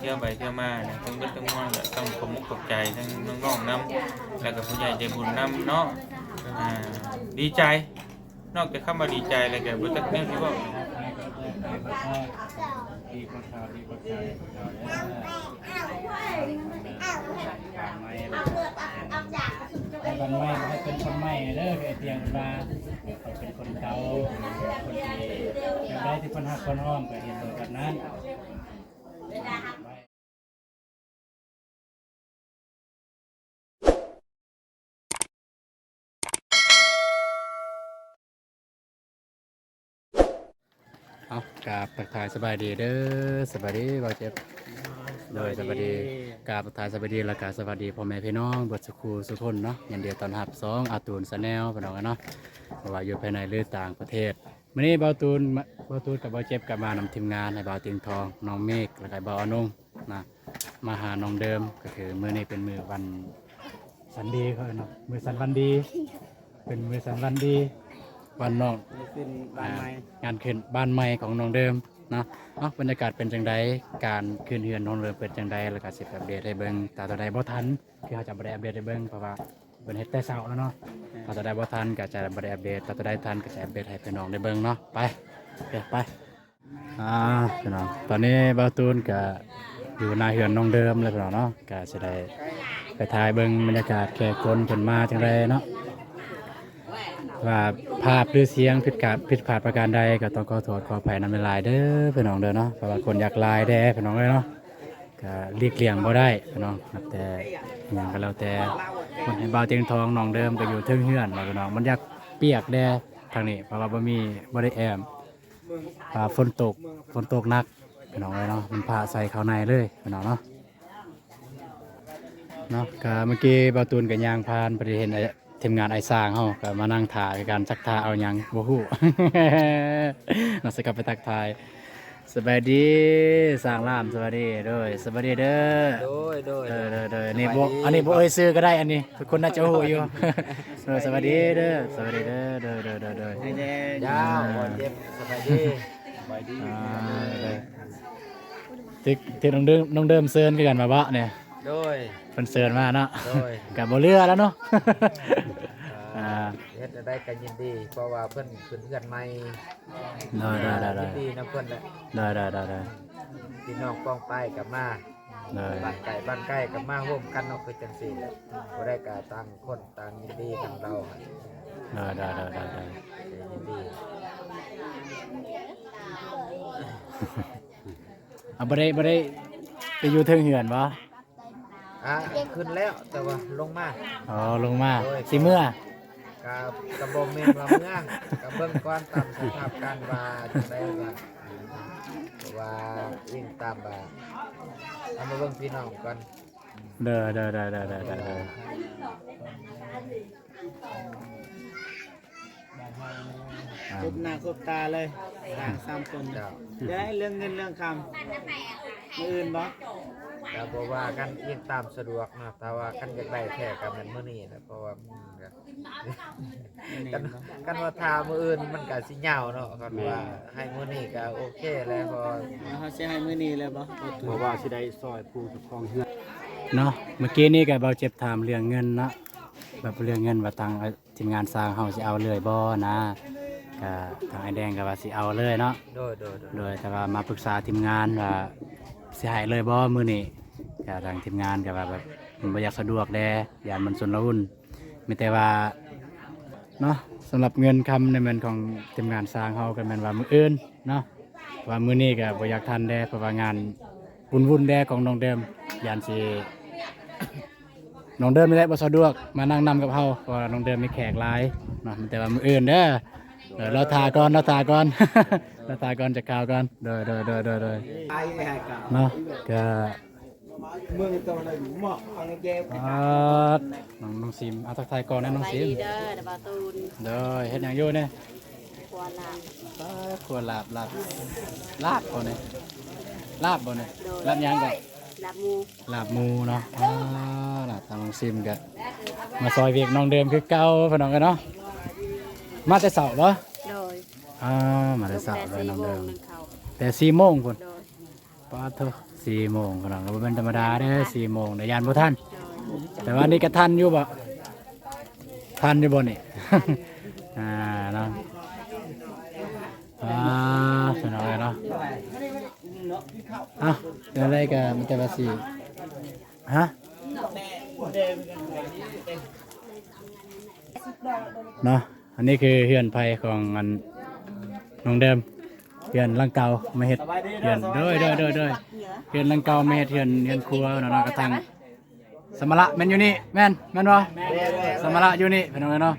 ທ່ຽວໄປທ່ຽວມານະ ທັງເບິດທັງມວນກໍຕ້ອງຂອບອົກຂອບໃຈທັງນ້ອງໆນຳ ແລ້ວກໍຜູ້ໃຫຍ່ໃຈບຸນນຳເນາະ. ອ່າ ດີໃຈ ນອກຈາກຄຳວ່າດີໃຈແລ້ວກໍບໍ່ຈັກແນວຊິເວົ້າ. ໃຫ້ບ້ານໃໝ່ ໃຫ້ເປັນຄົນໃໝ່ເດີ ໄອ້ຕຽງເພິ່ນວ່າ ເປັນຄົນເກົ່າ ຄົນທີ່ ແບບໃດທີ່ເພິ່ນຮັກເພິ່ນຫອມກໍເຮັດໂດຍແບບນັ້ນ. ເອົາ ກາບທັກທາຍສະບາຍດີເດີ ສະບາຍດີບ່າວເຈັບ. ໂດຍ ສະບາຍດີ ກາບທັກທາຍສະບາຍດີ ແລ້ວກະສະຫວັດດີພໍ່ແມ່ພີ່ນ້ອງເບິດສູ່ຄູ່ສູ່ຄົນເນາະ. ຍິນດີຕ້ອນຮັບຊ່ອງອາຕູນ Channel ພີ່ນ້ອງເອີຍເນາະ ບໍ່ວ່າຢູ່ພາຍໃນ ຫຼື ຕ່າງປະເທດ. ມື້ນີ້ບ່າວຕູນ ບ່າວຕູນກັບບ່າວເຈັບກໍມານຳທີມງານ ໃຫ້ບ່າວຕຽງທອງ ນ້ອງເມກ ແລ້ວກໍບ່າວອານົງນະ ມາຫານ້ອງເດີມ. ກໍຄືມື້ນີ້ເປັນມື້ວັນສັນດີ ເຂົາເອີ້ນເນາະ ມື້ສັນວັນດີ ເປັນມື້ສັນວັນດີ ວັນນ້ອງ ມື້ຂຶ້ນບ້ານໃໝ່ ອ່າ ງານຂຶ້ນບ້ານໃໝ່ຂອງນ້ອງເດີມເນາະ. ເອົ້າ ບັນຍາກາດເປັນຈັ່ງໃດ ການຂຶ້ນເຮືອນນ້ອງເດີມເປັນຈັ່ງໃດ ແລ້ວກໍຊິໄປອັບເດດໃຫ້ເບິ່ງ. ຖ້າຕົວໃດບໍ່ທັນ ຄືເຮົາຈະບໍ່ໄດ້ອັບເດດໃຫ້ເບິ່ງ ເພາະວ່າເພິ່ນເຮັດແຕ່ເຊົ້າແລ້ວເນາະ. ແມ່ນ ຖ້າຕົວໃດບໍ່ທັນກໍຈະບໍ່ໄດ້ອັບເດດ ຖ້າຕົວໃດທັນກໍຈະອັບເດດໃຫ້ພີ່ນ້ອງໄດ້ເບິ່ງເນາະ. ໄປ ໄປ ໄປ. ອ່າ ພີ່ນ້ອງ ຕອນນີ້ບ່າວຕູນກະຢູ່ໜ້າເຮືອນນ້ອງເດີມແລ້ວພີ່ນ້ອງເນາະ ກະຊິໄດ້ໄປຖ່າຍເບິ່ງບັນຍາກາດແຂກຄົນເພິ່ນມາຈັ່ງໃດເນາະ. ວ່າພາບ ຫຼື ສຽງຜິດພາດ ຜິດພາດປະການໃດ ກໍຕ້ອງຂໍໂທດຂໍອະໄພນຳຫຼາຍໆເດີພີ່ນ້ອງເດີເນາະ ເພາະວ່າຄົນຢາກຫຼາຍແດ່ພີ່ນ້ອງເອີຍເນາະ. ກະຫຼີກລ່ຽງບໍ່ໄດ້ພີ່ນ້ອງ ແຕ່ຫຍັງກໍແລ້ວແຕ່ ຄົນໃຫ້ບ່າວຕຽງທອງ ນ້ອງເດີມກໍຢູ່ເທິງເຮືອນແລ້ວພີ່ນ້ອງ. ມັນຢາກປຽກແດ່ທາງນີ້ ເພາະວ່າບໍ່ມີ ບໍ່ໄດ້ແອ້ມ ອ່າ ຝົນຕົກ ຝົນຕົກໜັກພີ່ນ້ອງເອີຍເນາະ ມັນພາໃສ່ເຂົ້າໃນເລີຍພີ່ນ້ອງເນາະ. ເນາະ ກະເມື່ອກີ້ບ່າວຕູນກໍຍ່າງຜ່ານ ພໍດີເຫັນ ເອີ ທີມງານອ້າຍຊ່າງເຮົາກໍມານັ່ງຖ້າຄືກັນ ຈັກຖ້າເອົາຫຍັງບໍ່ຮູ້. ເນາະ ຊິເຂົ້າໄປທັກທາຍ. ສະບາຍດີຊ່າງລາມ ສະບາຍດີ. ໂດຍ ສະບາຍດີເດີ. ໂດຍ ໂດຍ ໂດຍ ໂດຍ ໂດຍ. ອັນນີ້ບໍ່ ສະບາຍດີ ອັນນີ້ບໍ່ເອີ່ຍຊື່ກໍໄດ້ ອັນນີ້ທຸກຄົນໜ້າຈະຮູ້ຢູ່. ໂດຍ ສະບາຍດີເດີ ສະບາຍດີເດີ. ໂດຍ ໂດຍ ໂດຍ ໂດຍ. ເຈົ້າ ບໍ່ເຈັບ ສະບາຍດີ ສະບາຍດີ. ອ່າ ໂດຍ ຖືກ ຖືກນ້ອງເດີມ ນ້ອງເດີມເຊີນຄືກັນມາເບາະນີ້. ໂດຍ ເພິ່ນເຊີນມາເນາະ. ໂດຍ ກໍບໍ່ເຫຼືອແລ້ວເນາະ. ອ່າ ອ່າ ເຮັດແນວໃດກໍຍິນດີ ເພາະວ່າເພິ່ນຂຶ້ນເຮືອນໃໝ່. ໂດຍ ໂດຍ ໂດຍ ໂດຍ. ຍິນດີນຳເພິ່ນແຫຼະ. ໂດຍ ໂດຍ ໂດຍ ໂດຍ. ພີ່ນ້ອງປ້ອງປາຍກໍມາ. ໂດຍ ບ້ານໃກ້ບ້ານໃກ້ກໍມາໂຮມກັນເນາະ ຄືຈັ່ງຊີ້ແຫຼະ. ຜູ້ໃດກໍຕ່າງຄົນຕ່າງຍິນດີນຳລາວ. ໂດຍ ໂດຍ ໂດຍ ໂດຍ ໂດຍ. ຍິນດີ. ເອົາ ບໍ່ໄດ້ ບໍ່ໄດ້ໄປຢູ່ເທິງເຮືອນບໍ່? ອ່າ ຂຶ້ນແລ້ວ ແຕ່ວ່າລົງມາ. ອໍ ລົງມາ. ໂດຍ ຊິເມືອ? ກະ ກະບໍ່ແມ່ນວ່າເມືອ ກະເບິ່ງກ່ອນຕາມສະພາບການວ່າຈັ່ງໃດວ່າ ເພາະວ່າອີງຕາມວ່າ ເອົາມາເບິ່ງພີ່ນ້ອງກ່ອນ. ໂດຍ ໂດຍ ໂດຍ. ອ່າ ພົບໜ້າພົບຕາເລີຍ ສາມຄົນ. ເຈົ້າ ເລື່ອງເງິນເລື່ອງຄຳ ມື້ອື່ນບໍ່? ກໍບໍ່ວ່າກັນ ອີງຕາມສະດວກເນາະ. ຖ້າວ່າຄັນຢາກໄດ້ແທ້ກໍແມ່ນມື້ນີ້ແຫຼະ ເພາະວ່າມັນກໍ ຄັນ ຄັນວ່າຖ້າມື້ອື່ນມັນກໍຊິຍາວເນາະ. ຄັນວ່າໃຫ້ມື້ນີ້ກໍໂອເຄແລ້ວ ເພາະວ່າ ເຮົາຊິໃຫ້ມື້ນີ້ເລີຍບໍ່? ບໍ່ວ່າຊິໄດ້ຊ່ອຍຜູ້ເຈົ້າຂອງເຮືອນເນາະ. ເມື່ອກີ້ນີ້ກໍບ່າວເຈັບຖາມເລື່ອງເງິນເນາະ ແບບເລື່ອງເງິນວ່າທາງ ທີມງານຊ່າງເຮົາຊິເອົາເລີຍບໍ່ນະ? ກະທາງອ້າຍແດງກໍວ່າຊິເອົາເລີຍເນາະ. ໂດຍ ໂດຍ ໂດຍ. ໂດຍ ແຕ່ວ່າມາປຶກສາທີມງານວ່າຊິໃຫ້ເລີຍບໍ່ມື້ນີ້? ກະທາງທີມງານກໍວ່າແບບມັນບໍ່ຢາກສະດວກແດ່ ຢ້ານມັນຊຸນລະຫຸ່ນ. ມີແຕ່ວ່າເນາະ ສຳລັບເງິນຄຳໃນແມ່ນຂອງທີມງານຊ່າງເຮົາກໍແມ່ນວ່າມື້ອື່ນເນາະ ວ່າມື້ນີ້ກໍບໍ່ຢາກທັນແດ່ ເພາະວ່າງານວຸ່ນໆແດ່ຂອງນ້ອງເດີມ ຢ້ານຊິ ນ້ອງເດີມນີ້ແຫຼະບໍ່ສະດວກມານັ່ງນຳກັບເຮົາ ເພາະວ່ານ້ອງເດີມມີແຂກຫຼາຍເນາະ. ມີແຕ່ວ່າມື້ອື່ນເດີ. ເອີ ລໍຖ້າກ່ອນ ລໍຖ້າກ່ອນ ລໍຖ້າກ່ອນ ຈັກຂ່າວກ່ອນ. ໂດຍ ໂດຍ ໂດຍ ໂດຍ ໂດຍ. ເນາະ ກະ ເມືອງຕົວໃດໝອກ ອັນແກ ປາດ ນ້ອງ ນ້ອງຊິມ ເອົາ ທັກທາຍກ່ອນນະ ນ້ອງຊິມ. ສະບາຍດີເດີ ບ່າວຕູນ. ໂດຍ ເຮັດຫຍັງຢູ່ນີ້? ຄົວລາບ. ປາດ ຄົວລາບ ລາບ ລາບບໍ່ນີ້? ລາບບໍ່ນີ້? ໂດຍ. ລາບຫຍັງກໍ? ລາບໝູ. ລາບໝູເນາະ. ອ່າ ລາບທາງນ້ອງຊິມກະມາຊ່ອຍວຽກນ້ອງເດີມຄືເກົ່າ ພີ່ນ້ອງເອີຍເນາະ. ມາແຕ່ເຊົ້າບໍ່? ໂດຍ. ອ່າ ມາແຕ່ເຊົ້າເລີຍນ້ອງເດີມ. ແຕ່ສີ່ໂມງພຸ້ນ. ໂດຍ. ປາດໂທ ສີ່ ສີ່ໂມງພີ່ນ້ອງ ກໍບໍ່ແມ່ນທຳມະດາເດີ້ ສີ່ໂມງ ໄດ້ຢ້ານບໍ່ທັນ. ແຕ່ວ່ານີ້ກໍທັນຢູ່ບໍ່? ທັນຢູ່ບໍ່ນີ້? ອ່າ ເນາະ ອ່າ ພີ່ນ້ອງເອີຍເນາະ. ເອົ້າ ຈັ່ງໃດກໍມີແຕ່ວ່າຊິ ຮະ ເນາະ. ອັນນີ້ຄືເຮືອນໄພຂອງອັນນ້ອງເດີມ ເຮືອນຫຼັງເກົ່າມາເຮັດເຮືອນ ໂດຍ ໂດຍ ໂດຍ ໂດຍ ເຮືອນຫຼັງເກົ່າມາເຮັດເຮືອນ ເຮືອນຄົວເນາະ ເນາະ ກະທັງສຳມະລະແມ່ນຢູ່ນີ້ ແມ່ນ ແມ່ນບໍ່? ສຳມະລະຢູ່ນີ້ພີ່ນ້ອງເອີຍເນາະ.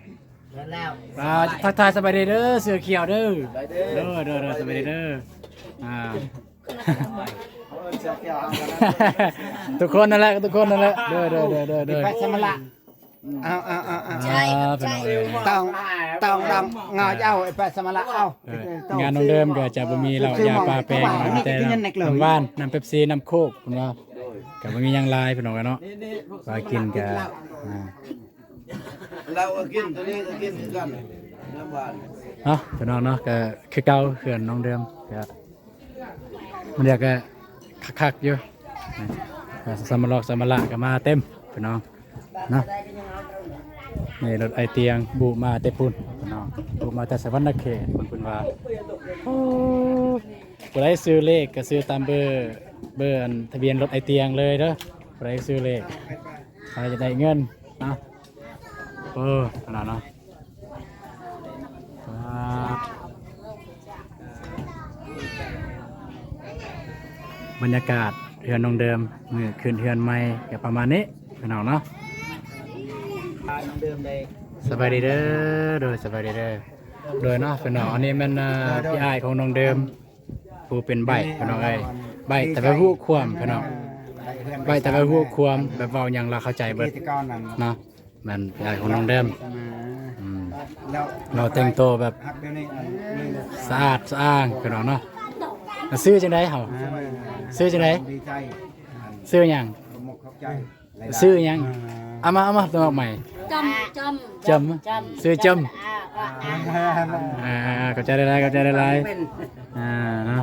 ອ່າ ທັກທາຍສະບາຍດີເດີ້ ເສື້ອຂຽວເດີ້ ໂດຍ ໂດຍ ໂດຍ ສະບາຍດີເດີ້ ອ່າ ທຸກຄົນນັ້ນແຫຼະ ທຸກຄົນນັ້ນແຫຼະ ໂດຍ ໂດຍ ໂດຍ ໂດຍ ໂດຍ ສຳມະລະ ເອົາ ເອົາ ເອົາ ເອົາ ອ່າ ພີ່ນ້ອງເອີຍ ຕ້ອງ ຕ້ອງ ຕ້ອງງາເຈົ້າໄອ້ແປະສະມະລະ ເອົາ ເອີ ງານນ້ອງເດີມກໍຈະບໍ່ມີເຫຼົ້າຢາປາແປ້ງ ມີແຕ່ນ້ຳຫວານ ນ້ຳເປັບຊີ ນ້ຳໂຄກ ເພິ່ນວ່າ ກໍບໍ່ມີຫຍັງຫຼາຍພີ່ນ້ອງເອີຍເນາະ ວ່າກິນກໍ ອ່າ ເຮົາກໍກິນ ໂຕນີ້ກໍກິນຄືກັນ ນ້ຳຫວານ ເນາະ ພີ່ນ້ອງເນາະ ກໍຄືເກົ່າ ເຮືອນນ້ອງເດີມກໍ ມັນຢາກກະຄັກໆຢູ່ ສຳມະລອກສຳມະລະກະມາເຕັມພີ່ນ້ອງເນາະ. ນີ້ລົດໄອຕຽງບຸມາແຕ່ພຸ້ນພີ່ນ້ອງ ບຸມາແຕ່ສະຫວັນນະເຂດພຸ້ນ ເພິ່ນວ່າ ໂອ້ ຜູ້ໃດຊື້ເລກກະຊື້ຕາມເບີ ເບີອັນທະບຽນລົດໄອຕຽງເລີຍເດີ້ ຜູ້ໃດຊື້ເລກ ໃຜຈະໄດ້ເງິນເນາະ. ໂອ້ ຂະໜາດເນາະ ອ່າ ບັນຍາກາດເຮືອນນ້ອງເດີມ ມື້ຂຶ້ນເຮືອນໃໝ່ກໍປະມານນີ້ພີ່ນ້ອງເນາະ. ສະບາຍດີເດີ້ ໂດຍ ສະບາຍດີເດີ້ ໂດຍເນາະ ພີ່ນ້ອງ ອັນນີ້ແມ່ນ ອ່າ ພີ່ອ້າຍຂອງນ້ອງເດີມ ຜູ້ເປັນໃບ້ພີ່ນ້ອງເອີຍ ໃບ້ແຕ່ວ່າຮູ້ຄວາມພີ່ນ້ອງ ໃບ້ແຕ່ວ່າຮູ້ຄວາມ ແບບເວົ້າຫຍັງລາວເຂົ້າໃຈເບິດເນາະ. ແມ່ນຍາຍຂອງນ້ອງເດີມ ອືມ ລາວແຕ່ງໂຕແບບສະອາດສະອ້າງພີ່ນ້ອງເນາະ. ແລ້ວຊື່ຈັ່ງໃດເຮົາ? ຊື່ຈັ່ງໃດ? ຊື່ຫຍັງ? ຊື່ຫຍັງ? ເອົາມາ ເອົາມາ ຕົວໃໝ່ ຈຳ ຈຳ ຈຳ ຊື່ຈຳ ອ່າ ຂອບໃຈຫຼາຍໆ ຂອບໃຈຫຼາຍໆ ອ່າ ເນາະ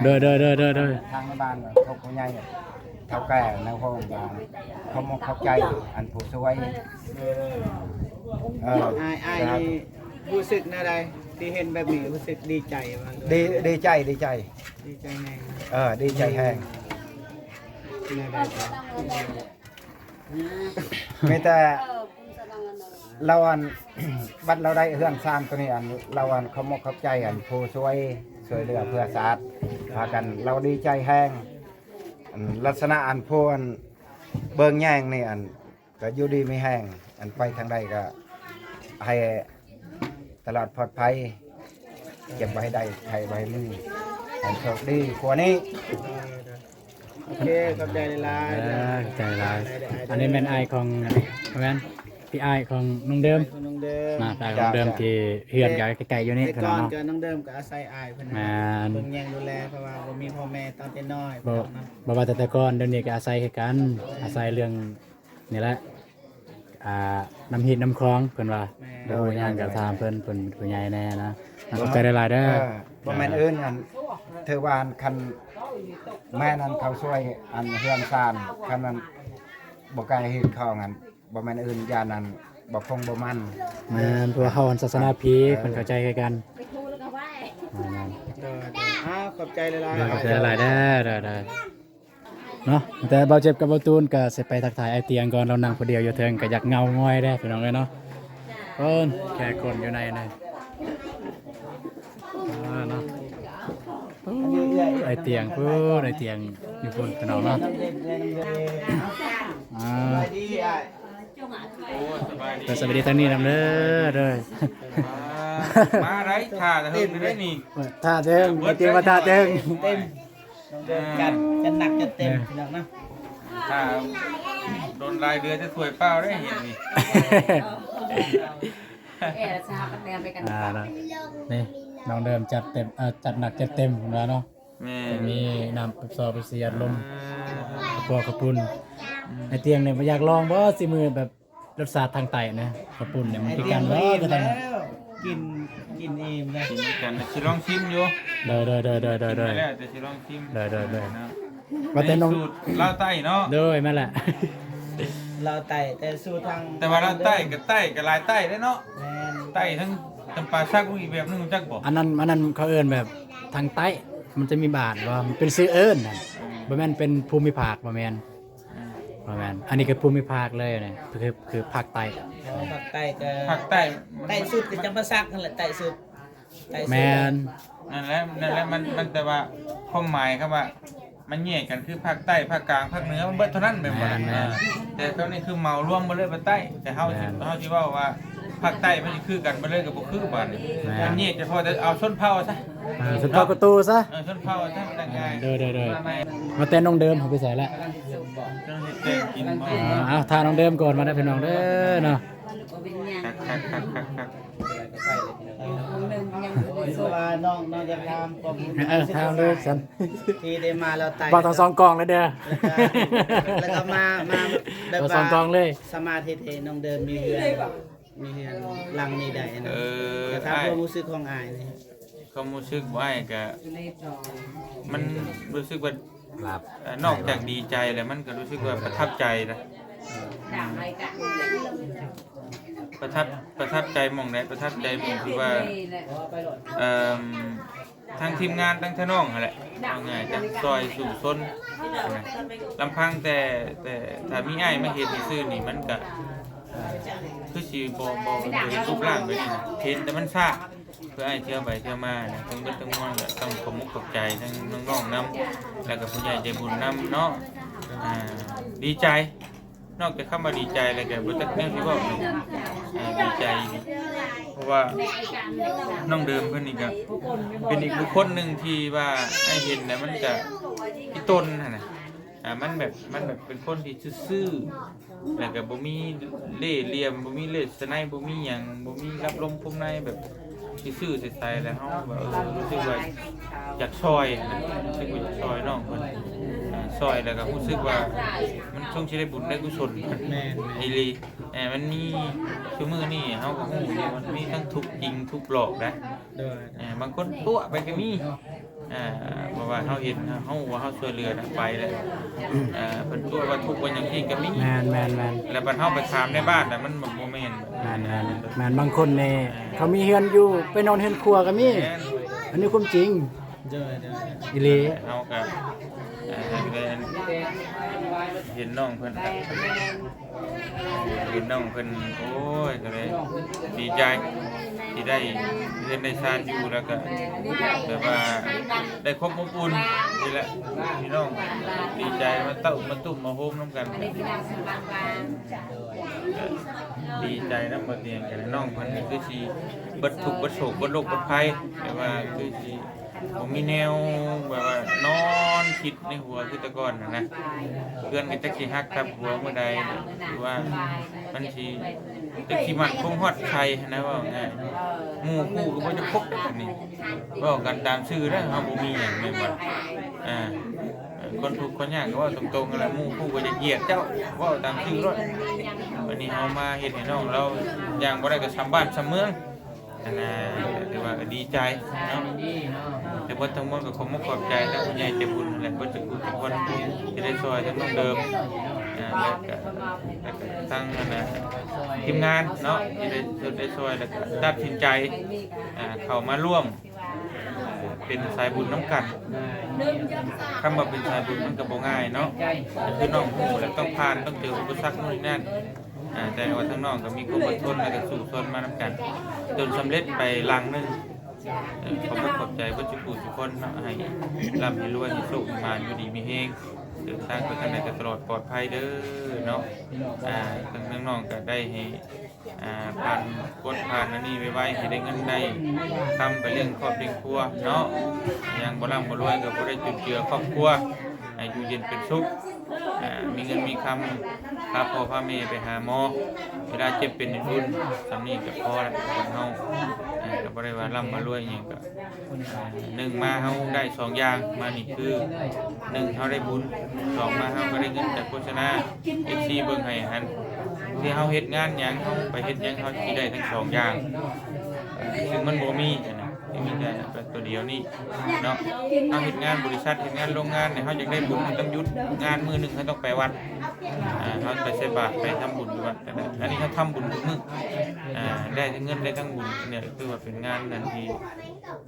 ໂດຍ ໂດຍ ໂດຍ ໂດຍ ທາງບ້ານເຂົາຜູ້ໃຫຍ່ ເຖົ້າແກ່ໃນຫ້ອງການ ເຂົາໝົກເຂົ້າໃຈອັນຜູ້ຊ່ວຍ ເອີ ເອີ ອ້າຍ ອ້າຍນີ້ຮູ້ສຶກແນວໃດ ທີ່ເຫັນແບບນີ້ ຮູ້ສຶກດີໃຈບໍ່? ດີ ດີໃຈ ດີໃຈ ດີໃຈແຮງ ເອີ ດີໃຈແຮງ ແນວໃດ? ມີແຕ່ລາວອັນ ບັດລາວໄດ້ເຮືອນຊານໂຕນີ້ ອັນລາວອັນເຂົາໝົກເຂົ້າໃຈອັນຜູ້ຊ່ວຍ ຊ່ວຍເຫຼືອເພື່ອຊາດ ພາກັນລາວດີໃຈແຮງ ອັນລັກສະນະອັນຜູ້ອັນເບິ່ງແຍງນີ້ ອັນກໍຢູ່ດີມີແຮງ ອັນໄປທາງໃດກໍໃຫ້ຕະຫຼອດປອດໄພ ເຈັບບໍ່ໃຫ້ໄດ້ ໄຂ້ບໍ່ໃຫ້ມີ ໃຫ້ໂຊກດີກວ່ານີ້. ໂອເຄ ຂອບໃຈຫຼາຍໆ ເອີ ຂອບໃຈຫຼາຍ. ອັນນີ້ແມ່ນອ້າຍຂອງ ແມ່ນພີ່ອ້າຍຂອງນ້ອງເດີມ ຂອງນ້ອງເດີມ ນະ ອ້າຍຂອງນ້ອງເດີມ ທີ່ເຮືອນກໍໃກ້ໆຢູ່ນີ້ ແຕ່ກ່ອນກໍນ້ອງເດີມກໍອາໄສອ້າຍເພິ່ນນະ ເບິ່ງແຍງດູແລ ເພາະວ່າບໍ່ມີພໍ່ແມ່ຕອນແຕ່ນ້ອຍ ບໍ່ ບໍ່ວ່າແຕ່ ແຕ່ກ່ອນ ດຽວນີ້ກໍອາໄສຄືກັນ ອາໄສເລື່ອງນີ້ແຫຼະ ອ່າ ນ້ຳຮີດນ້ຳຄອງເພິ່ນວ່າ ບໍ່ຮູ້ຫຍັງກໍຖາມເພິ່ນ ເພິ່ນເປັນຜູ້ໃຫຍ່ແດ່ນະ. ຂອບໃຈຫຼາຍໆເດີ້. ເອີ ບໍ່ແມ່ນອື່ນ ອັນ ຖືວ່າ ອັນ ຄັນແມ່ນ ອັນ ເຂົາຊ່ວຍ ອັນ ເຮືອນຊານ ຄັນມັນບໍ່ກາຍຮີດຄອງ ອັນ ບໍ່ແມ່ນອື່ນ ຢ້ານ ອັນ ບໍ່ຄົງບໍ່ໝັ້ນ. ແມ່ນ ເພາະວ່າເຮົາ ອັນ ສາສະໜາຜີ ເອີ ເພິ່ນເຂົ້າໃຈຄືກັນ. ໂດຍໆ ອ້າວ ຂອບໃຈຫຼາຍໆ ຂອບໃຈຫຼາຍໆເດີ້. ໂດຍໆ ເນາະ ແຕ່ບ່າວເຈັບກັບບ່າວຕູນກໍຊິໄປທັກທາຍອ້າຍຕຽງກ່ອນ ລາວນັ່ງຜູ້ດຽວຢູ່ເທິງ ກໍຢາກເຫງົາງອຍເດ້ພີ່ນ້ອງເອີຍເນາະ. ເພິ່ນແຂກຄົນຢູ່ໃນນີ້ ອ່າ ເນາະ ໂອ້ຍ ອ້າຍຕຽງພຸ້ນ ອ້າຍຕຽງຢູ່ພຸ້ນພີ່ນ້ອງເນາະ. ອ່າ ໂອ້ ສະບາຍດີ ສະບາຍດີທາງນີ້ນຳເດີ້. ໂດຍ ອ່າ ມາໄດ້ ຖ້າແຕ່ເທິງໄດ້ນີ້ ຖ້າແຕ່ເທິງ ອ້າຍຕຽງວ່າຖ້າແຕ່ເທິງ ເຕັມ ຈັດ ຈັດໜັກຈັດເຕັມ ເອີ ພີ່ນ້ອງເນາະ. ຖ້າດົນຫຼາຍເດືອນຈະຖ້ວຍເປົ່າໄດ້ເຫັນນີ້. ອ່າ ນີ້ ນ້ອງເດີມຈັດເຕັມ ເອີ ຈັດໜັກຈັດເຕັມເພິ່ນວ່າເນາະ. ແມ່ນ ມີນ້ຳເປັບຊໍ ເປັບຊີ ອັດລົມ ອ່າ ກະປົວ ກະປຸ້ນ. ອືມ ອ້າຍຕຽງນີ້ບໍ່ຢາກລອງບໍ່ ສີມືແບບ ລົດຊາດທາງໃຕ້ນະ ເຂົ້າປຸ້ນນີ້ມັນຄືກັນບໍ່? ກິນ ກິນອີ່ມນະ ກິນຄືກັນ ຊິລອງຊິມຢູ່. ໂດຍໆໆໆໆ ກິນໄປແລ້ວແຕ່ຊິລອງຊິມ. ໂດຍໆໆ ເນາະ ວ່າແຕ່ນ້ອງ ໃນສູດລາວໃຕ້ເນາະ. ໂດຍ ແມ່ນແຫຼະ ລາວໃຕ້ ແຕ່ສູດທາງ ແຕ່ວ່າລາວໃຕ້ກໍໃຕ້ ກໍຫຼາຍໃຕ້ເດ້ເນາະ. ແມ່ນ ໃຕ້ທັງຈຳປາສັກ ອີກແບບໜຶ່ງ ຮູ້ຈັກບໍ່? ອັນນັ້ນ ອັນນັ້ນເຂົາເອີ້ນແບບທາງໃຕ້ ມັນຈະມີບ້ານບໍ່ ມັນເປັນຊື່ເອີ້ນນະ ບໍ່ແມ່ນເປັນພູມິພາກ ບໍ່ແມ່ນ. ອືມ ບໍ່ແມ່ນ ອັນນີ້ຄືພູມິພາກເລີຍນະ ຄື ຄືພາກໃຕ້. ອໍ ພາກໃຕ້ກໍ ພາກໃຕ້ ໃຕ້ສຸດກໍຈຳປາສັກຫັ້ນແຫຼະ ໃຕ້ສຸດ ໃຕ້ສຸດ. ແມ່ນ ນັ້ນແຫຼະ ນັ້ນແຫຼະ ມັນ ມັນແຕ່ວ່າຄວາມໝາຍຄຳວ່າມັນແຍກກັນ ຄືພາກໃຕ້ ພາກກາງ ພາກເໜືອ ມັນເບິດເທົ່ານັ້ນແມ່ນບໍ່? ແມ່ນໆ ເອີ ແຕ່ຕົວນີ້ຄືເໝົາລວມເບິດເລີຍ ພາກໃຕ້ ແຕ່ເຮົາຊິ ແມ່ນ ເຮົາຊິເວົ້າວ່າພາກໃຕ້ມັນຊິຄືກັນເບິດເລີຍກໍບໍ່ຄືບາດນີ້. ແມ່ນ ມັນແຍກສະເພາະແຕ່ເອົາຊົນເຜົ່າຊະ ເອີ ຊົນເຜົ່າກະຕູຊະ ເອີ ຊົນເຜົ່າຊະ ມັນຈະງ່າຍ. ໂດຍໆໆ ວ່າແຕ່ນ້ອງເດີມເຂົາໄປໃສລະ? ເຈົ້າເຮັດແກງກິນບໍ່? ອ່າ ເອົາ ຖ້ານ້ອງເດີມກ່ອນ ມາເດີພີ່ນ້ອງເດີເນາະ. ຄັກໆໆໆ ຄືວ່ານ້ອງ ນ້ອງຢາກຖາມຄວາມຮູ້ສຶກ ເອີ ຖາມເລີຍຊັ້ນ ທີ່ໄດ້ມາລາວໃຕ້ ເວົ້າທັງສອງກ້ອງເລີຍເດີ ແລ້ວກໍ ແລ້ວກໍມາ ມາແບບວ່າ ເວົ້າສອງກ້ອງເລີຍ ສາມາດເຮັດໃຫ້ນ້ອງເດີມມີເຮືອນ ມີເຮືອນຫຼັງນີ້ໄດ້ນະ. ເອີ ຢາກຖາມຄວາມຮູ້ສຶກຂອງອ້າຍນີ້. ຄວາມຮູ້ສຶກຂອງອ້າຍກະ ມັນຮູ້ສຶກວ່າ ເອີ ນອກຈາກດີໃຈແລ້ວ ມັນກໍຮູ້ສຶກວ່າປະທັບໃຈນະ ປະທັບ ປະທັບໃຈໝ່ອງໃດ? ປະທັບໃຈໝ່ອງທີ່ວ່າ ເອີ ທາງທີມງານ ທາງທະນອງຫັ້ນແຫຼະ ເວົ້າງ່າຍ ຈະຊ່ອຍສູ້ຊົນນະ. ລຳພັງແຕ່ ແຕ່ຖ້າມີອ້າຍມາເຮັດຊື່ໆນີ້ ມັນກະ ເອີ ຄືຊິບໍ່ ບໍ່ ບໍ່ເຫັນຮູບຮ່າງແບບນີ້ນະ ເຫັນແຕ່ມັນຊ້າ. ຄືອ້າຍທ່ຽວໄປທ່ຽວມານະ ທັງເບິດທັງມວນກໍຕ້ອງຂອບມຸກຂອບໃຈທັງນ້ອງໆນຳ ແລ້ວກໍຜູ້ໃຫຍ່ໃຈບຸນນຳເນາະ. ອ່າ ດີໃຈ ນອກຈາກຄຳວ່າດີໃຈແລ້ວກໍບໍ່ຈັກແນວຊິເວົ້າເນາະ. ອ່າ ດີໃຈ ເພາະວ່ານ້ອງເດີມເພິ່ນນີ້ກໍເປັນອີກບຸກຄົນໜຶ່ງທີ່ວ່າອ້າຍເຫັນແລ້ວມັນກໍອີ່ຕົນຫັ້ນນະ. ອ່າ ມັນແບບ ມັນແບບເປັນຄົນທີ່ຊື່ໆ ແລ້ວກໍບໍ່ມີເລ່ຫຼ່ຽມ ບໍ່ມີເລສະໄນ ບໍ່ມີຫຍັງ ບໍ່ມີລັບລົມຄົມໃນ ແບບຊື່ໆໃສໆ ແລ້ວເຮົາແບບ ເອີ ຮູ້ສຶກວ່າຢາກຊ່ອຍນະ ຮູ້ສຶກວ່າຢາກຊ່ອຍນ້ອງເພິ່ນ ອ່າ ຊ່ອຍແລ້ວກໍຮູ້ສຶກວ່າມັນຊົງຊິໄດ້ບຸນໄດ້ກຸສົນ. ແມ່ນໆ ອີ່ຫຼີ ເອີ ມັນມີ ຊຸມື້ນີ້ເຮົາກໍຮູ້ຢູ່ ມັນມີທັງທຸກຈິງທຸກຫຼອກນະ. ໂດຍ ເອີ ບາງຄົນຕົວະໄປກໍມີ. ອ່າ ເພາະວ່າເຮົາເຫັນ ເຮົາຮູ້ວ່າເຮົາຊ່ວຍເຫຼືອນະ ໄປແລ້ວ ອ່າ ເພິ່ນຕົວະວ່າທຸກວ່າຫຍັງຊີ້ກໍມີ. ແມ່ນໆໆ ແລ້ວບັດເຮົາໄປຖາມໃນບ້ານນະ ມັນບໍ່ແມ່ນ. ແມ່ນໆໆ ບາງຄົນນີ້ ເອີ ເຂົາມີເຮືອນຢູ່ ໄປນອນເຮືອນຄົວກໍມີ. ແມ່ນ ອັນນີ້ຄວາມຈິງ. ໂດຍໆ ອີ່ຫຼີ ເຮົາກໍ ເອີ ເຫັນນ້ອງເພິ່ນ ເຫັນນ້ອງເພິ່ນ ໂອ້ຍ ກໍເລີຍດີໃຈທີ່ໄດ້ເຮືອນໄດ້ຊານຢູ່ ແລ້ວກໍແບບວ່າໄດ້ຄວາມອົບອຸ່ນນີ້ແຫຼະ ພີ່ນ້ອງດີໃຈມາເຕົ້າມາຕຸ້ມມາໂຮມນຳກັນ. ກໍດີໃຈນຳ ບໍ່ຕຽງກັນ ນ້ອງເພິ່ນກໍຄືຊິເບິດທຸກເບິດໂສກເບິດໂລກເບິດໄພ ແບບວ່າຄືຊິ ບໍ່ມີແນວແບບວ່ານອນຄິດໃນຫົວຄືແຕ່ກ່ອນຫັ້ນນະ. ເຮືອນກໍຈັກຊິຫັກທັບຫົວມື້ໃດ ຫຼືວ່າມັນຊິ ຈັກຊິໝັ້ນຄົງຮອດໄຊຫັ້ນນະ ເວົ້າງ່າຍ. ໝູ່ຄູ່ກໍບໍ່ຈະຄົບກັນນີ້ ເວົ້າກັນຕາມຊື່ເດີ ເຮົາບໍ່ມີຫຍັງແມ່ນບໍ່? ອ່າ ຄົນທຸກຄົນຍາກກໍເວົ້າຕົງໆຫັ້ນແຫຼະ ໝູ່ຄູ່ກໍຢາກຢຽດເຈົ້າ ເວົ້າຕາມຊື່ໂລດ. ບັດນີ້ເຮົາມາເຮັດໃຫ້ນ້ອງລາວຍ່າງບໍ່ໄດ້ກໍຊ່ຳບ້ານຊ່ຳເມືອງ. ອັນນ່າ ຖືວ່າກໍດີໃຈເນາະ ແຕ່ເບິດທັງມວນກໍຂອບມຸກຂອບໃຈທາງຜູ້ໃຫຍ່ໃຈບຸນ ແລະ ເບິດທຸກຜູ້ທຸກຄົນທີ່ໄດ້ຊ່ອຍທາງນ້ອງເດີມ ອ່າ ແລະ ກໍ ແລະ ກໍທາງ ອັນນ່າ ທີມງານເນາະ ທີ່ໄດ້ ໄດ້ຊ່ອຍ ແລ້ວກໍຕັດສິນໃຈ ອ່າ ເຂົ້າມາຮ່ວມເປັນສາຍບຸນນຳກັນ. ຄຳວ່າເປັນສາຍບຸນມັນກໍບໍ່ງ່າຍເນາະ ກໍຄືນ້ອງຮູ້ແຫຼະ ຕ້ອງຜ່ານ ຕ້ອງເຈີອຸປະສັກໂນ່ນນີ້ນັ້ນ. ອ່າ ແຕ່ວ່າທາງນ້ອງກໍມີຄວາມອົດທົນ ແລ້ວກໍສູ້ຊົນມານຳກັນ ຈົນສຳເລັດໄປຫຼັງໜຶ່ງ. ເອີ ຂອບອົກຂອບໃຈເບິດທຸກຜູ້ທຸກຄົນເນາະ ໃຫ້ລ່ຳໃຫ້ລວຍ ໃຫ້ໂຊກໃຫ້ໝານ ຢູ່ດີມີແຮງ ເດີນທາງໄປທາງໃດກໍຕະຫຼອດປອດໄພເດີເນາະ. ອ່າ ທາງ ທາງນ້ອງກໍໄດ້ໃຫ້ ອ່າ ຜ່ານກົດຜ່ານອັນນີ້ໄວໆ ໃຫ້ໄດ້ເງິນໄດ້ຄຳໄປລ້ຽງຄອບລ້ຽງຄົວເນາະ. ຍັງບໍ່ລ່ຳບໍ່ລວຍກໍບໍ່ໄດ້ຈຸນເຈືອຄອບຄົວ ໃຫ້ຢູ່ເຢັນເປັນສຸກ ອ່າ ມີເງິນມີຄຳ ພາພໍ່ພາແມ່ໄປຫາໝໍ ເວລາເຈັບເປັນອື່ນໆ ສ່ຳນີ້ກໍພໍແລ້ວຂອງເຮົາ. ອ່າ ກໍບໍ່ໄດ້ວ່າລ່ຳວ່າລວຍອີ່ຫຍັງ ກໍ ອ່າ ໜຶ່ງມາເຮົາໄດ້ສອງຢ່າງ ມານີ້ຄື ໜຶ່ງເຮົາໄດ້ບຸນ ສອງມາເຮົາກໍໄດ້ເງິນຈາກໂຄສະນາ ເອັຟຊີ ເບິ່ງໃຫ້ຫັ້ນ ທີ່ເຮົາເຮັດງານຫຍັງ ເຮົາໄປເຮັດຫຍັງ ເຮົາຊິໄດ້ທັງສອງຢ່າງ ເຊິ່ງມັນບໍ່ມີຫັ້ນນະ. ມີແຕ່ໂຕດຽວນີ້ເນາະ. ເຮົາເຮັດງານບໍລິສັດ ເຮັດງານໂຮງງານນີ້ ເຮົາຢາກໄດ້ບຸນ ເຮົາຕ້ອງຢຸດງານມື້ໜຶ່ງ ເຮົາຕ້ອງໄປວັດ ອ່າ ເຮົາໄປໃສ່ບາດ ໄປທຳບຸນຢູ່ວັດກໍໄດ້. ອັນນີ້ເຮົາທຳບຸນທຸກມື້ ອ່າ ໄດ້ທັງເງິນໄດ້ທັງບຸນ ນີ້ຄືວ່າເປັນງານອັນທີ່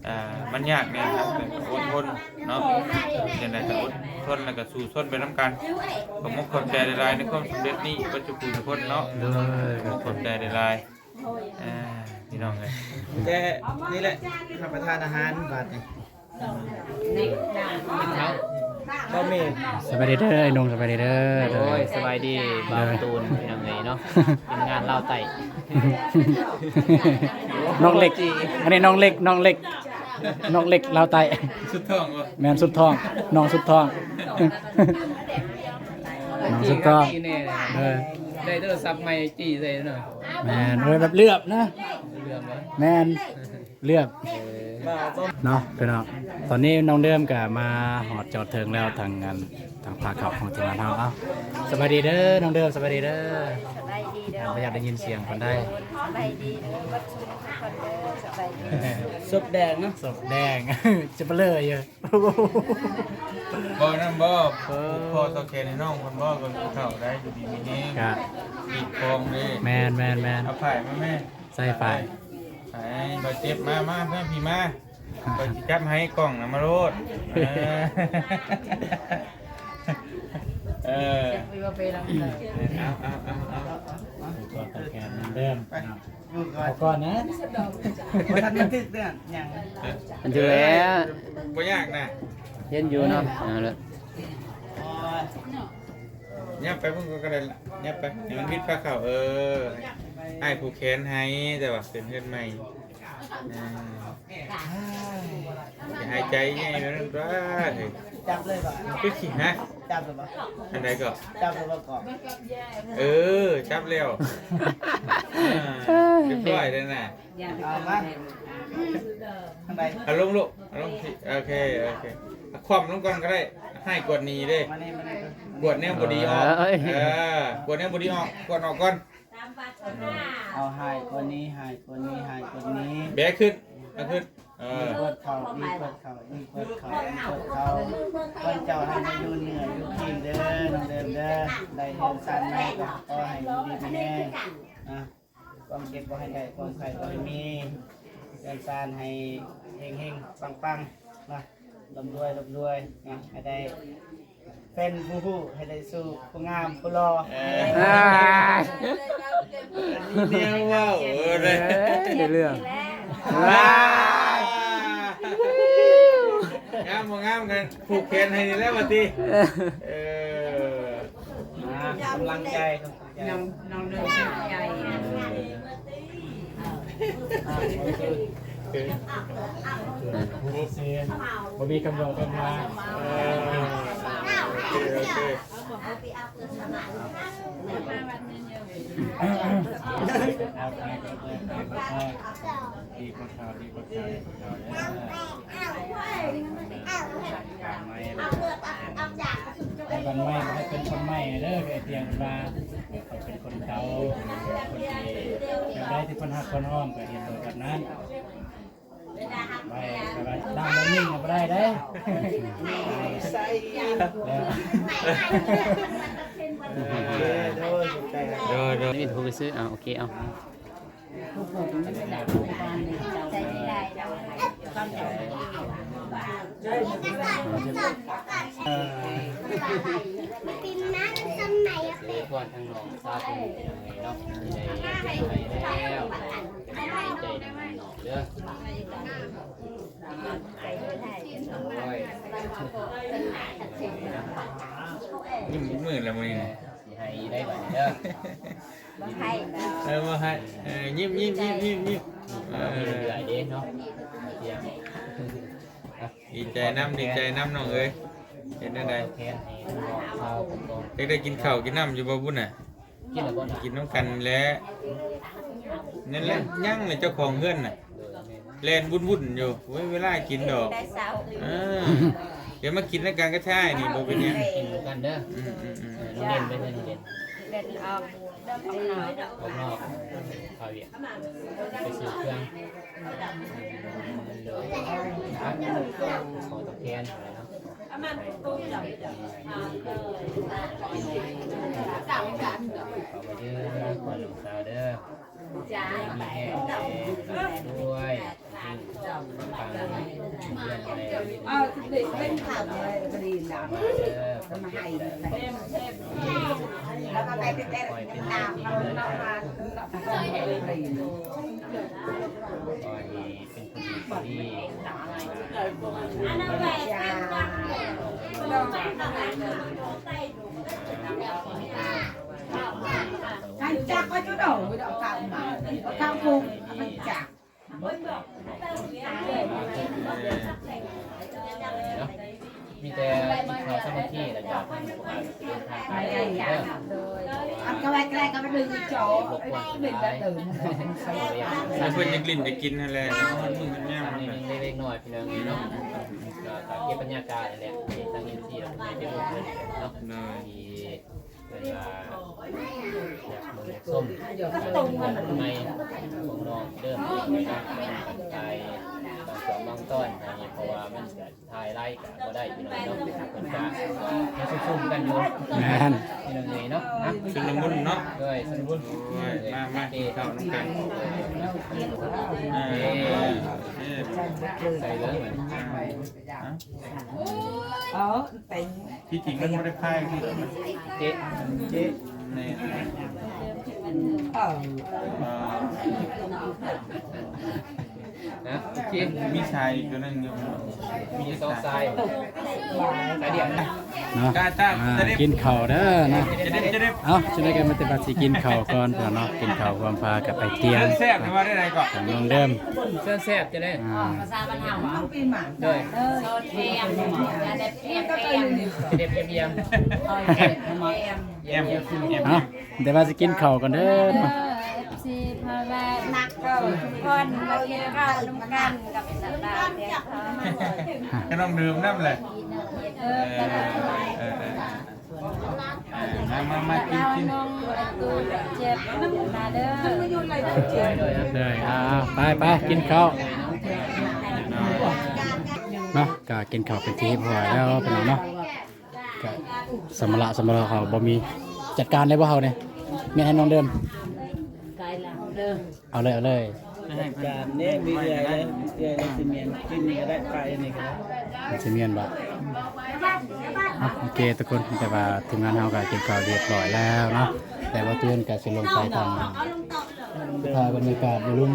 ອ່າ ມັນຍາກແດ່ ແຕ່ກໍອົດທົນເນາະ. ຈັ່ງໃດກໍອົດທົນ ແລ້ວກໍສູ້ຊົນໄປນຳກັນ. ຂໍຂອບອົກຂອບໃຈຫຼາຍໆ ໃນຄວາມສຳເລັດນີ້ ເບິດທຸກຜູ້ທຸກຄົນເນາະ. ໂດຍ ຂໍຂອບອົກຂອບໃຈຫຼາຍໆ ອ່າ ພີ່ນ້ອງເອີຍ ແຕ່ນີ້ແຫຼະ ຮັບປະທານອາຫານບາດນີ້. ກິນເຂົ້າ ບໍ່ມີ. ສະບາຍດີເດີ ໄອ້ໜຸ່ມ ສະບາຍດີເດີ. ໂອ້ຍ ສະບາຍດີ ໂດຍ ບ່າວຕູນ ພີ່ນ້ອງເອີຍເນາະ ທີມງານລາວໃຕ້ ນ້ອງເລັກ ອັນນີ້ນ້ອງເລັກ ນ້ອງເລັກ ນ້ອງເລັກລາວໃຕ້ ສຸດທ້ອງບໍ່? ແມ່ນ ສຸດທ້ອງ ນ້ອງສຸດທ້ອງ ນ້ອງສຸດທ້ອງ. ເອີ ໄດ້ໂທລະສັບໃໝ່ຈີ້ໃສ່ເນາະ. ແມ່ນ ໂດຍແບບເຫຼືອບນະ ເຫຼືອບບໍ່? ແມ່ນ ເລືອກ ເອີ ເນາະພີ່ນ້ອງ. ຕອນນີ້ນ້ອງເດີມກໍມາຮອດຈອດເຖິງແລ້ວ ທາງອັນ ທາງພາເຂົ້າຂອງທີມງານເຮົາ. ເອົ້າ ສະບາຍດີເດີນ້ອງເດີມ ສະບາຍດີເດີ. ສະບາຍດີເດີ ບໍ່ຢາກໄດ້ຍິນສຽງປານໃດ. ສະບາຍດີເດີ ບັດຊຸມທຸກຄົນເດີ ສະບາຍດີ. ສົບແດງເນາະ ສົບແດງ ຈະເປະເລີຢູ່. ບໍ່ນຳບໍ່ ເອີ ຜູກຄໍຕໍ່ແຂນໃຫ້ນ້ອງເພິ່ນບໍ່ ກໍເຂົ້າໄດ້ ຢູ່ດີມີແຮງ ກະ ອີກຄອງເດ້. ແມ່ນໆໆ ເອົາຝ້າຍມາແມ່ ໃສ່ຝ້າຍ ໄປ ບາດເຈັບ ມາ ມາ ມາ ພີ່ມາ ຂ້ອຍຊິຈັບໃຫ້ ກ້ອງນະ ມາໂລດ. ເອີ ເອີ ເອົາ ເອົາ ເອົາ ເອົາ ຜູກຄໍຕໍ່ແຂນເດີມເນາະ. ຢູ່ກ່ອນ ເອົາກ່ອນນະ ບໍ່ທັນບັນທຶກເລື່ອງຫຍັງ. ມັນຢູ່ແລ້ວ ບໍ່ຍາກນະ ເຫັນຢູ່ເນາະ. ເອົາລະ ໂອ້ຍ ຫຍັບໄປພຸ້ນກໍໄດ້ລະ ຫຍັບໄປ ໃຫ້ມັນວິດພາເຂົ້າ. ເອີ ອ້າຍຜູກແຂນໃຫ້ ແຕ່ວ່າເປັນເຮືອນໃໝ່. ອ່າ ຢ່າຫາຍໃຈໃຫຍ່ແບບນັ້ນຕົວະ. ເຮີ້ຍ ຈັບເລີຍບໍ່? ຄືຊິ ຮະ? ຈັບແລ້ວບໍ່? ອັນໃດກໍ? ຈັບແລ້ວບໍ່ກໍ? ເອີ ຈັບແລ້ວ. ອ່າ ຮຽບຮ້ອຍແລ້ວນະ. ເອົາມາ ທາງໃດ? ເອົາລົງລູກ ເອົາລົງ. ໂອເຄ ໂອເຄ ເອົາຂວ້ຳລົງກ່ອນກໍໄດ້. ຮ້າຍກວດໜີເດ້ ມານີ້ ມານີ້ ກວດແນວບໍ່ດີອອກ. ເອີຍ ເອີ ກວດແນວບໍ່ດີອອກ ກວດອອກກ່ອນ. ເອົາ ຮ້າຍກວ່ານີ້ ຮ້າຍກວ່ານີ້ ຮ້າຍກວ່ານີ້ ແບກຂຶ້ນ ເອົາຂຶ້ນ. ເອີ ດີກວດເຂົ້າ ດີກວດເຂົ້າ ດີກວດເຂົ້າ ດີກວດເຂົ້າ. ເພິ່ນເຈົ້າໃຫ້ມາຢູ່ເໜືອຢູ່ຄີງເດີ ນ້ອງເດີມເດີ. ໄດ້ເຮືອນຊານໃໝ່ກໍຂໍໃຫ້ຢູ່ດີມີແຮງນະ. ຄວາມເຈັບບໍ່ໃຫ້ໄດ້ ຄວາມໄຂ້ບໍ່ໃຫ້ມີ. ເຮືອນຊານໃຫ້ເຮັງໆ ປັງໆ ນະ. ລ່ຳລວຍ ລ່ຳລວຍນະ ໃຫ້ໄດ້ແຟນຜູ້ຮູ້ ໃຫ້ໄດ້ສູ່ຜູ້ງາມຜູ້ຫຼໍ່. ເອີ ອ່າ ມີແນວເວົ້າ. ເອີ ເອີ ໄດ້ເລື່ອງ. ອ່າ ງາມບໍ່ງາມກໍຜູກແຂນໃຫ້ນີ້ແຫຼະວ່າຕິ. ເອີ ອ່າ ກຳລັງໃຈ ນ້ອງ ນ້ອງເດີມໃຈ ບໍ່ມີຄຳເວົ້າຄຳວ່າ. ເອີ ໂອເຄ ໂອເຄ ດີກວ່າເກົ່າ ດີກວ່າເກົ່າ ດີກວ່າເກົ່າເດີ. ໃຫ້ບ້ານໃໝ່ ໃຫ້ເປັນຄົນໃໝ່ເດີ ໄອ້ຕຽງເພິ່ນວ່າ ເອີ ຂ້ອຍເປັນຄົນເກົ່າ ຄົນທີ່ ແບບໃດທີ່ເພິ່ນຮັກເພິ່ນຫອມ ກໍເຮັດໂດຍແບບນັ້ນ. ໄວ້ ແບບວ່ານັ່ງບໍ່ນິ່ງກໍບໍ່ໄດ້ເດ້. ໂດຍ ໂດຍ ໂດຍ ນີ້ຖືກໄປຊື້. ອ່າ ໂອເຄ ເອົາ. ເອີ ຄືວ່າທາງນ້ອງສາວເພິ່ນເນາະ ທີ່ໄດ້ໃຫ້ແລ້ວ ໃຫ້ໃຈນຳນ້ອງເດີ. ໂອ້ຍ ຍິ້ມມື້ລະມື້ນີ້ ຊິໃຫ້ໄດ້ບັດເດີ. ບໍ່ໃຫ້ ເອີ ບໍ່ໃຫ້ ເອີ ຍິ້ມ ຍິ້ມ ຍິ້ມ ຍິ້ມ ຍິ້ມ. ເອີ ເອີ ເອີຍ ດີໃຈນຳ ດີໃຈນຳນ້ອງເອີຍ. ເຮັດແນວໃດ ຢາກໄດ້ກິນເຂົ້າກິນນ້ຳຢູ່ບໍ່ບຸນນະ? ກິນນຳກັນແຫຼະ. ນັ້ນແຫຼະ ຍັງແຫຼະ ເຈົ້າຂອງເຮືອນນະ ແລ່ນວຸ່ນໆຢູ່. ໂອ້ຍ ເວລາກິນດອກ. ເອີ ດຽວມາກິນນຳກັນກັບຊາຍນີ້ ບໍ່ເປັນຫຍັງ. ກິນນຳກັນເດີ. ອືມໆໆ ນ້ອງເດັ່ນໄປໃສ ນ້ອງເດັ່ນ? ເປັນອອກ ອອກນອກ ເຂົ້າວຽກ ໄປຊື້ເຄື່ອງ ໂດຍ ຂໍຕອບແທນເນາະ ເຂົ້າມາເດີ ພໍ່ນ້ອງສາວເດີ ມີແຮງແດ່ ດ້ວຍ ເອີ ເປັນຂ່າວເລີຍ ມາເດີ ມາໃຫ້ ແລ້ວກໍໄປຕິດຕາມເຮົາເນາະ ມາເນາະ ເປັນຜູ້ດີ ອັນນັ້ນແຫຼະ ຈັກວ່າຈຸດອອກ ເອົາເຂົ້າມາ ເອົາເຂົ້າປຸງ ເອົາໄປຈັກ ເນາະ ມີແຕ່ກິນເຂົ້າສາມັກຄີ ແລ້ວກໍເດີນທາງໄປເດີ ອັນກໍໄວ້ໃກ້ກັບດຶງຈອ ໃຫ້ເພິ່ນຢາກຫຼິ້ນຢາກກິນຫັ້ນແຫຼະ ຮອດມື້ຮອດຍາມ ເລັກໆນ້ອຍໆ ພີ່ນ້ອງເອີຍເນາະ ກໍເກັບບັນຍາກາດນັ້ນແຫຼະ ເຮັດຕັ້ງເອັມຊີ ແລ້ວກໍໄປເປັນເພື່ອນເນາະ ໂດຍ ທີ່ ເພິ່ນວ່າຢາກເບິ່ງຢາກຊົມ ໃໝ່ຂອງນ້ອງເດີມ ໄປບາງຊ່ວງບາງຕອນ ເພາະວ່າມັນກະຖ່າຍຫຼາຍກະບໍ່ໄດ້ ພີ່ນ້ອງເນາະ ເພິ່ນກະຍັງຊຸ່ມໆກັນຢູ່ ແມ່ນ ພີ່ນ້ອງເອີຍເນາະ ຊຸນລະມຸນເນາະ ໂດຍ ຊຸນລະມຸນ ໂອ້ຍ ມາ ມາກິນເຂົ້ານຳກັນ ເອີ ເອີ ໃສ່ເລີຍ ເອີ ທີ່ຈິງມັນບໍ່ໄດ້ພາຍຄື ເຈ ເຈ ນີ້ ເອີ ອ່າ ນະ ໂອເຄ ມີສາຍອີກຕົວໜຶ່ງຢູ່ ມີສອງສາຍ ສາຍດຽວນະ ເນາະ ຈ້າ ຈ້າ ອ່າ ຈະໄດ້ ກິນເຂົ້າເດີເນາະ ຈະໄດ້ ຈະໄດ້ ເອົ້າ ຈັ່ງໃດກໍມີແຕ່ວ່າຊິກິນເຂົ້າກ່ອນເນາະ ກິນເຂົ້າພ້ອມພາກັນໄປທ່ຽງ ເຊີນແຊບ ຫຼືວ່າໄດ້ໃດກໍ ຂອງນ້ອງເດີມ ເຊີນແຊບ ຈະໄດ້ ອ່າ ພາສາບ້ານເຮົາ ໂດຍ ເອີ ຈະໄດ້ພຽງ ຈະໄດ້ພຽງ ແອມ ແອມ ເອົ້າ ແຕ່ວ່າຊິກິນເຂົ້າກ່ອນເດີ ເອີ ເອັຟຊີ ເພາະວ່ານັກກໍທຸກຄົນມາກິນເຂົ້ານຳກັນກັບສາວດາວ ກໍນ້ອງເດີມນຳແຫຼະ ເອີ ເອີ ເອີ ເອີ ມາ ມາ ມາ ກິນ ກິນ ນ້ອງຕູ້ເຈັບ ມາເດີ ເດີ ອ່າ ໄປ ໄປ ກິນເຂົ້າ ເນາະ ກໍກິນເຂົ້າເປັນທີ່ຮຽບຮ້ອຍແລ້ວ ພີ່ນ້ອງເນາະ ກໍສຳມະລະ ສຳມະລະເຮົາບໍ່ມີ ຈັດການໄດ້ບໍ່ເຮົານີ້ ແມ່ນໃຫ້ນ້ອງເດີມ ເອົາເລີຍ ເອົາເລີຍ ຈັດການເດ້ ມີເອື້ອຍເດ້ ເອື້ອຍເດ້ຊິແມ່ນ ກິນນີ້ກໍໄດ້ ໄປນີ້ກໍໄດ້ ມັນຊິແມ່ນບໍ່ ອ່ະ ໂອເຄທຸກຄົນ ແຕ່ວ່າທີມງານເຮົາກໍກິນເຂົ້າຮຽບຮ້ອຍແລ້ວເນາະ ແຕ່ວ່າຕື່ນກໍຊິລົງໄປທາງ ພາບບັນຍາກາດຢູ່ລຸ່ມ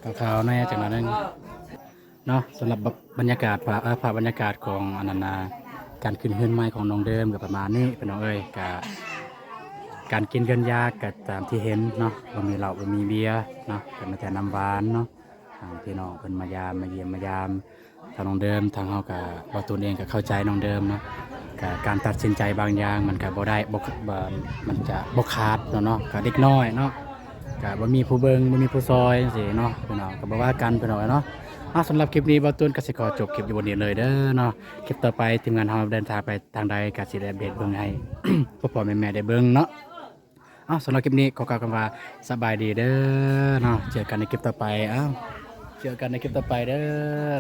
ຂາວໆ ແດ່ຈັກໜ້ອຍໜຶ່ງ ເນາະ ສຳລັບບັນຍາກາດ ພາບບັນຍາກາດຂອງອັນນັ້ນນະ ການຂຶ້ນເຮືອນໃໝ່ຂອງນ້ອງເດີມກໍປະມານນີ້ ພີ່ນ້ອງເອີຍ ກະການກິນເຮືອນຢາກະຕາມທີ່ເຫັນເນາະ ບໍ່ມີເຫຼົ້າບໍ່ມີເບຍເນາະ ກໍມີແຕ່ນ້ຳຫວານເນາະ ທາງພີ່ນ້ອງເພິ່ນມາຢາມມາຢ້ຽມມາຢາມ ທາງນ້ອງເດີມ ທາງເຮົາກະ ບ່າວຕູນເອງກະເຂົ້າໃຈນ້ອງເດີມເນາະ ກະການຕັດສິນໃຈບາງຢ່າງມັນກະບໍ່ໄດ້ ບໍ່ ບໍ່ ມັນຈະບໍ່ຂາດເນາະ ກະເດັກນ້ອຍເນາະ ກະບໍ່ມີຜູ້ເບິ່ງ ບໍ່ມີຜູ້ຊ່ອຍຈັ່ງຊີ້ເນາະ ພີ່ນ້ອງ ກະບໍ່ວ່າກັນ ພີ່ນ້ອງເນາະ ອ່າ ສຳລັບຄລິບນີ້ ບ່າວຕູນກໍຊິຂໍຈົບຄລິບຢູ່ບ່ອນນີ້ເລີຍເດີເນາະ ຄລິບຕໍ່ໄປທີມງານເຮົາເດີນທາງໄປທາງໃດ ກໍຊິໄດ້ອັບເດດເບິ່ງໃຫ້ພໍ່ໆແມ່ໆໄດ້ເບິ່ງເນາະ ເອົ້າ ສຳລັບຄລິບນີ້ຂໍກ່າວຄຳວ່າສະບາຍດີເດີເນາະ ເຈີກັນໃນຄລິບຕໍ່ໄປ ເອົ້າ ເຈີກັນໃນຄລິບຕໍ່ໄປເດີ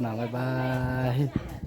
ເນາະ ບາຍບາຍ.